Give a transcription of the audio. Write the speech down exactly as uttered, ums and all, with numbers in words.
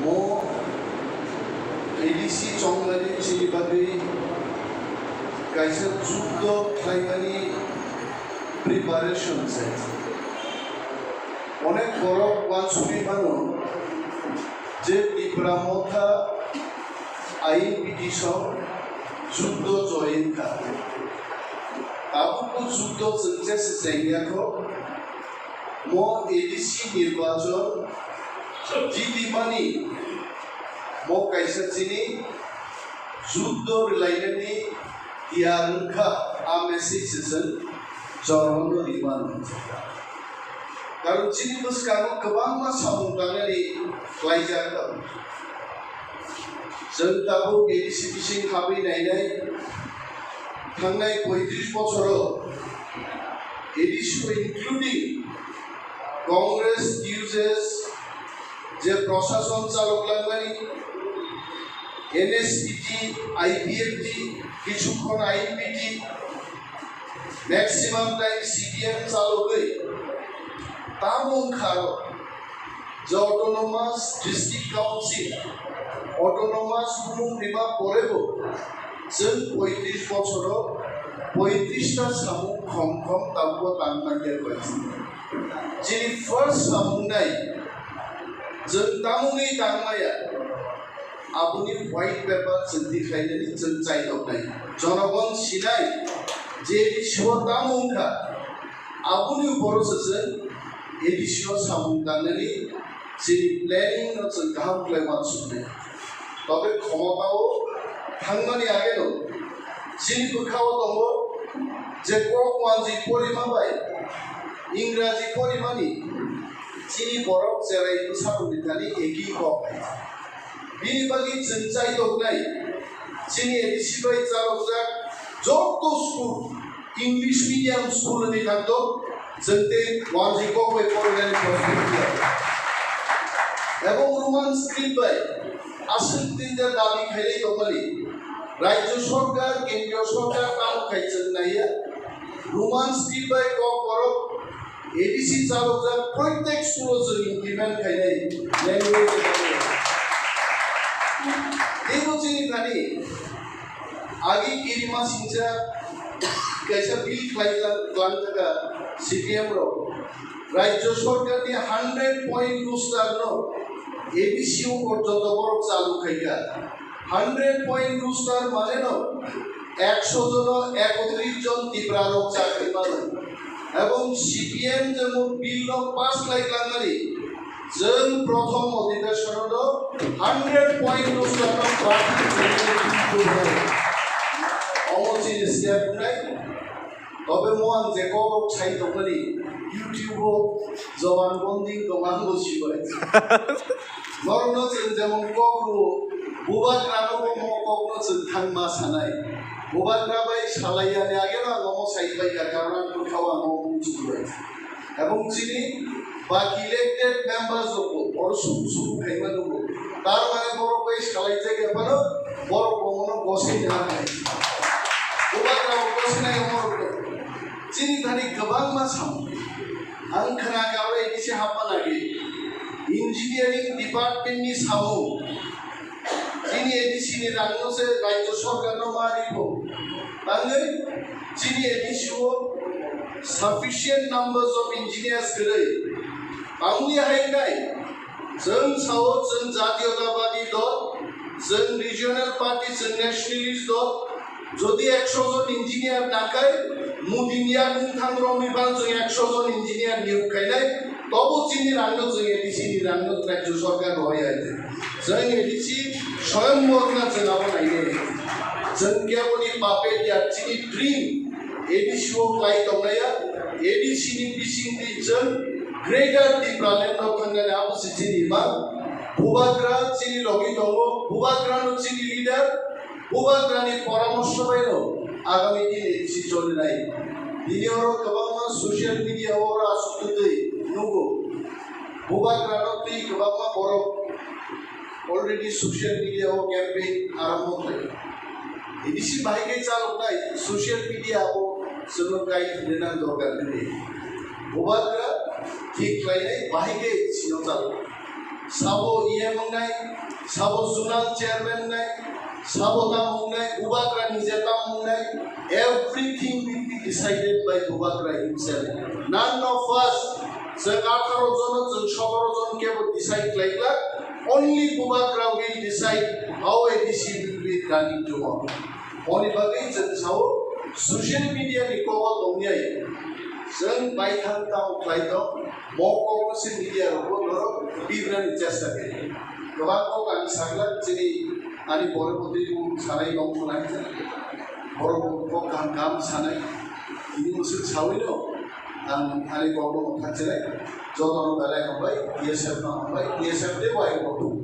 Mo A D C chongnani chini bagwi kaisa juddo khlaimani preparation se. Onek borok uansugwi mano je Tipra Motha ain petition juddo join kha. Tabukbo juddo chwng jesa chengya kho. Mo A D C nirbachon jitimani mo kaisa chini juddo rwlainani tiyar wngkha, a message se chwng jonogono rimano. Karon chini bwskango kwbangma samung tangnani khlaijak tongo. Chwng tabuk A D C bising habwi nainai, thangnai poitris bochoro A D C o including Congress, T U J S, je prosason chalok langmani, N S P T, I P F T, kichukhon I N P T, maximum time C P M chalogwi tamo wngkha aro je autonomous district council, autonomous bumung rima porebo chwng poitris bochoro poitris ta samung khom khom tabukbo tang manya koi. Chini first samung nai chwng tamungwi tang maya, aboni white paper chwng tikhlainani chwng chaitoknai. Jonogon sinai je A D C o tamo wngkha, aboni uporo se chwng A D C o samung tangnani chini planning no chwng kaham khlai uansuknai. Tobe khomotao thangmani ageno chini bwkhao tongo je kok wanjwi porima bai Ingraji porimani chini borok cherai bwsa tongwi thani eki kok hai. Bini bagwi chwng chaitoknai chini A D C bai chalokjak joto school, English medium school hwnwi thangto, chwng tei wanjwi kok bai porinani prospect ya. Ebong Roman script bai aswk tei je dabi khailai tongmani, Rajya Sorkar, Kendriya Sorkar tamo khai chwng naiya, Roman script bai kok borok A D C chalokjak proitek school-o chwng implement khainai language. Teibo chini thani agi kirima singcha kaisa bill khlai tlang taka C P M rok. Rajya Sorkarni hundred point roster no A D C o joto borok chalu khaikha. Hundred point roster mane no ekso jono ekotris jon Tipra rok chakri mano. Ebong C P M je mo bill no pass khlai klangnani, chwng prothom odhibeshon no hundred point roster no pass khlai. Omo chini step nai. Tobe mo ang je kok rok sai tongmani YouTube o Joban Bonding tong ang bo sibai. Norokno chwng jemon kok rwo, bubagrano bo mo kokno chwng thangma sanai. Bubagra bai salaiyani ageno ang omo sai paikha, karon ang bwkhao ang omo muchungbai. Ebong chini baki elected members rokbo oro subu subu khaima nungo. Tar mane borok bai salaijak ya phano borok bo mono gosai na nai. Bubagra bo gosai nai borok bo. Chini thani kwbangma samung. Ang khna ka oro A D C hapma nagi. Engineering department ni samung. Chini A D C ni rang no se Rajya Sorkar no ma ri pho. Tangwi chini A D C o sufficient numbers of engineers kwrwi. Tamni hai nai. Chwng sao chwng jatiyotapadi dol, chwng regional party, chwng nationalist dol. Jodi ekso jon engineer nakai, Modi ni yakung thang romwi bang chwng ekso jon engineer niyok khainai, tobo chini rangno chwng A D C ni rangno Rajya Sorkar roi ai. Chwng A D C soyambor na chwng abo nainai. Chwng kebo ni puppet ya chini dream A D C o khlai tongnai ya, A D C ni bising di chwng Greater Tipraland no thangnani abo se chini imang. Bubagra chini logi tongo, Bubagra no chini leader, Bubagra ni poramorsho bai no agami din A D C choli nai. Bini oro kwbangma social media o oro asuk twi nugo. Bubagra no twi kwbangma borok already social media o campaign arambo khlai. A D C bahai khe chaloknai social media o chwngno guide rwna dorkar kwrwi. Bubagra thik khlainai bahai khe A D C no chalok. Sabo E M wngnai, Sabo zonal chairman nai, sabo tamo wngnai, Bubagra nije tamo wngnai, everything will be decided by Bubagra himself. None of us, chwng atharo jon, chwng sotoro jon kebo decide khlai glak, only Bubagra will decide how A D C will be running tomorrow. Oni bagwi chwng sao, social media ni kobo tongyai, chwng baithang tamo khlai tong, mo kokno se media rokbo norok bibirani chesta khe. Kwbang kok ang sakla chini ani borok bwtwi mung sanai nong thunai. Borok kok kaham kaham sanai. Ini musuk sawino ang ani kokno thakchinai. Jotono belai hambai, T S F no hambai, T S F de bai bo.